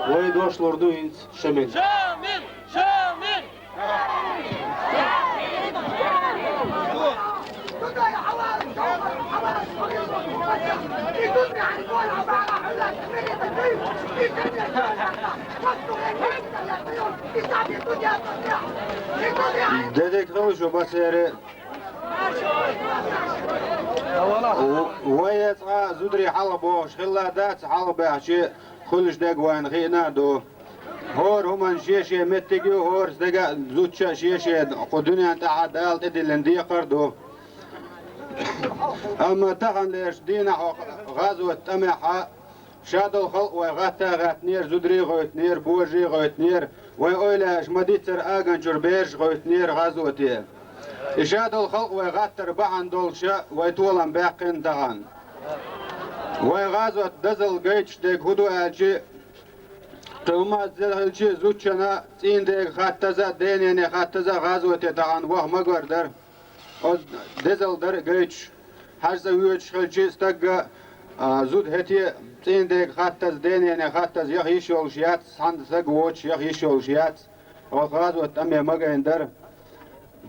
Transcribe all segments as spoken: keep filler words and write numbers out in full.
Вай дош лур ду хӀинца Шамил. Шамил! Шамил! Де дика хуьлда шу массеран. Вай цкъа зударий хьалха бохуш хилла дац, хьалха баьхча хуьлуш дерг вайна хиъна а ду. ХӀора хӀуманна шен-шен меттиг ю, хӀора стеган а, зудчун а шен-шен кху дуьнен тӀехь Дала тӀедиллина декхар а ду. Амма таханлерчу дийнахь хӀокху гӀазотан тӀамехь шадолу халкъ вай гӀатта а гӀаьттинера, зударий а гӀевттинера, божарий а гӀевттинера, вайн эвлаяаша ма-дийццара аганчуьра бераш а гӀевттинера гӀазоте. И шадолу халкъ вай гӀаттар бахьана долуша вай толам баьккхина тахана. Вайн гӀазотан дозалла гайташ дерг хӀун ду аьлча, кхин хӀумма а ца хилча, зудчунна цӀийнан дега хаттаза а, денене хаттаза а гӀазоте тахана ваха магор дара. Оцу дезалла дара гайташ. ХьаьжцӀа воьдуш хилча а стагга, а, зуда хӀетте а цӀийнан дега хаттаза, денене хаттаза яха йиш йолуш яц, цхьана стаг воцуш яха йиш йолуш яц. Оцу гӀазотан тӀаме ма гайна дара.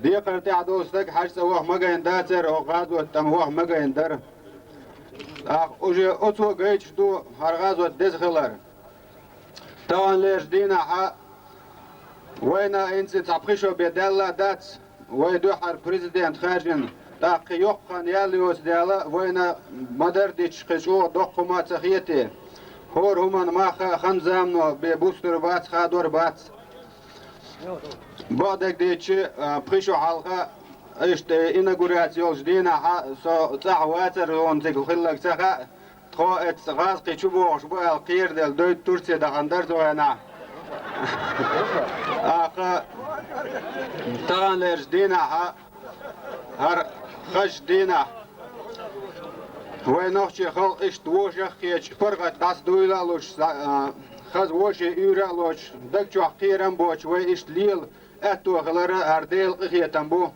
Декхар тӀехь долу стаг хьаьжцӀа ваха ма гайна дацара, оха гӀазотан тӀама ваха ма гайна дара. ТӀаккха уже оцо гайташ ду хӀара гӀазот деза хилар. Таханлерчу дийнахь вайна хӀинца цхьа пхи шо бен даьлла а дац, вай дуьххьара президент хаьржина, тӀаккха кхин йоккха хан ял йоцу дела, вайна ма-дарра дитча кхин чӀогӀа доккха хӀума а ца хетий. ХӀора хӀуманна мах а, хан-замано бен бустур бац, хадор бац. Бакъдерг дийцича, а, пхи шо хьалха, иштта инаугураци йолчу дийнахь со цӀахь вацара, хӀунда цига хилларг ца хаьа, тхо эцца гӀазкхи чу богӀуш бу аьлла кхераделла, дойду Турце дахана дара цу хенахь. ТӀаккха таханлерчу дийнахь, хӀара хазачу дийнахь, вай нохчийн халкъ иштта вовшах а кхеташ, паргӀат дӀасадуйла а луш, а, хаза вовшийн уьйр а лоцуш, даг чохь кхерам а боцуш, вай иштта лела аьтто хилар а хӀара Делан къинхетам бу.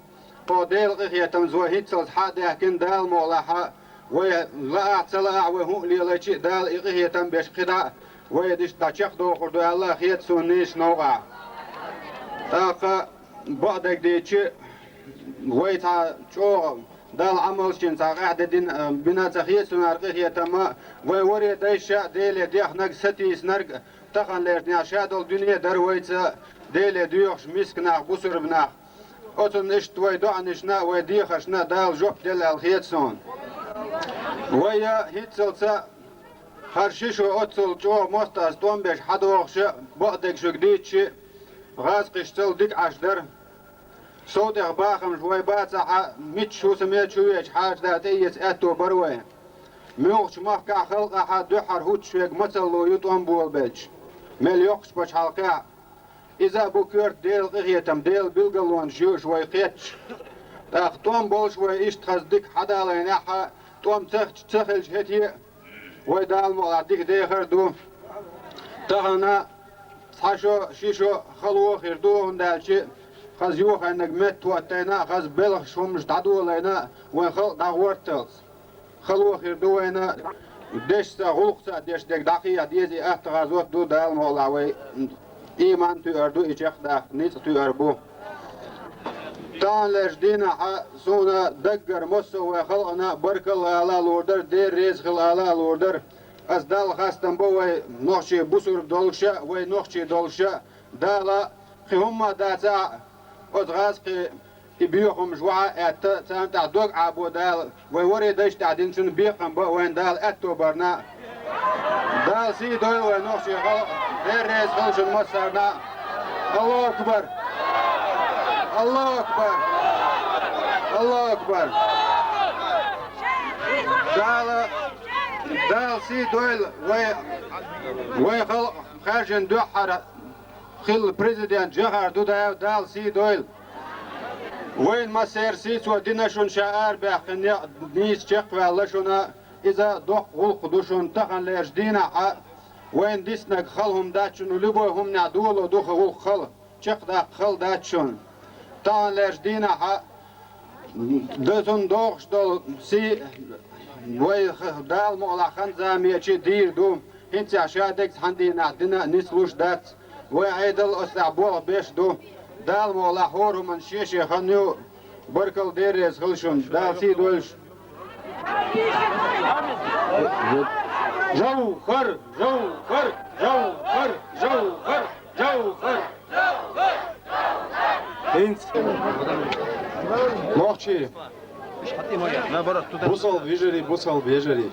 Кху Делан къинхетамца вай хӀинццалц схьа а даьхкина, Дала мукъалахь, вай лаахь а, ца лаахь а, вай хӀун а лелайча а, Дала и къинхетам беш кхидӀа а вай иштта дӀа чекхдохур ду аьлла а хета суна нийсачу новкъахь. ТӀаккха бакъдерг дийцича, вай цхьа чӀогӀа Далла Ӏамалшна цхьа къаьхьа де дина, а, бина а ца хета суна хӀара къинхетам а, вай варе дайша а Деле дехнарг, сатийсинарг, таханлерчу дийнахь шадолу дуьне дара вайца Деле доьхуш миска нах, бусурба нах. Оцунна иштта вай доӀанашна а, вай дехаршна а Дала жоп делла аьлла хета суна. Вай а хӀинццалца хӀара ши шо оццул чӀогӀа мостагӀчу тӀом беш хьадогӀуш а, бакъдерг шуьга дийцича, гӀазкхашцал дика Ӏаш дара. Сов тӀех бахамаш вай бацахь а, мичча хӀусаме чу веача хьаьжда тӀеэца аьтто бара вай. Муьлххачу махкахь, халкъахь а дуьххьара хӀуттуш верг мацалло ю тӀом болабелча, мел йоккхачу пачхьалкхехь а. Иза а бу коьрта Делан къинхетам, Делан билгалонаш ю уьш вай кхетча. ТӀаккха тӀом болуш вай иштта хаза дика хьадалайнехь а, тӀом ца, ца хилча хӀетте а, вай Дала мукъалахь дика дехар а ду. Тахана цхьа шо, ши шо хало а хир ду, хӀунда аьлча хаза йохайнарг меттахӀоттийна а, хаза белхаш хӀуманаш дӀадолийна а, вайн халкъ дӀагӀорталц. Хало хир ду вайна, дешца а, гӀуллакхца а деш дерг дӀакхехьа деза, и атта гӀазот ду, Дала мукъалахь вай. Ийман тоьар ду и чекхдаккха, ницкъ тоьар бу. Таханлерчу дийнахь суна даггара массо а вай халкъана баркалла ала а лур дара, Дела реза хила ала а лур дара. Ас Далла хастам бо вай нохчий бусурба долуша а, вай нохчий долуша а, Дала кхин хӀумма а дацахь а, оцу гӀазкхийн и боьхамаш вахьа а аьтта, царна тӀехь дог Ӏабо Дала, вай варе дайшна тӀехь динчун бекхам бан а вайна Дала аьтто барна. Дала сий дойла вай нохчий халкъ, Дела реза хила шуна массарна. Аллаху акбар! Аллаху акбар! Аллаху акбар! Дала, Дала сий дойла вай, вай халкъ хаьржина дуьххьара хилла президент Джохар Дудаев, Дала сий дойла. Вайна массеран сий цо дина шуна, ша арабаьккхина некъ нийса чекхваьлла шуна, иза доккха гӀуллакх ду шуна таханлерчу дийнахь а. Вайна диснарг хала хӀума дац шуна, любой хӀуманехь доло ду гӀуллакх хала, чекхдаккха хала дац шуна. Таханлерчу дийнахь а дан цунна догӀуш долу сий вай х-, Дала мукъалахь хан-замечи дийр ду. хӀинца ша дегаза хьан дийнахь дина а нислуш дац. Вай Ӏедал оцу тӀехь болх беш ду. Дала мукъ лахь, хӀора хӀуманна шен-шен хан ю. Баркалла, Дела реза хила шуна. Дала сий дойла шун. Жовхар, жовхар, жовхар, жовхар, жовхар. ХӀинца. Нохчий. Бусалба вежарий, бусалба вежарий.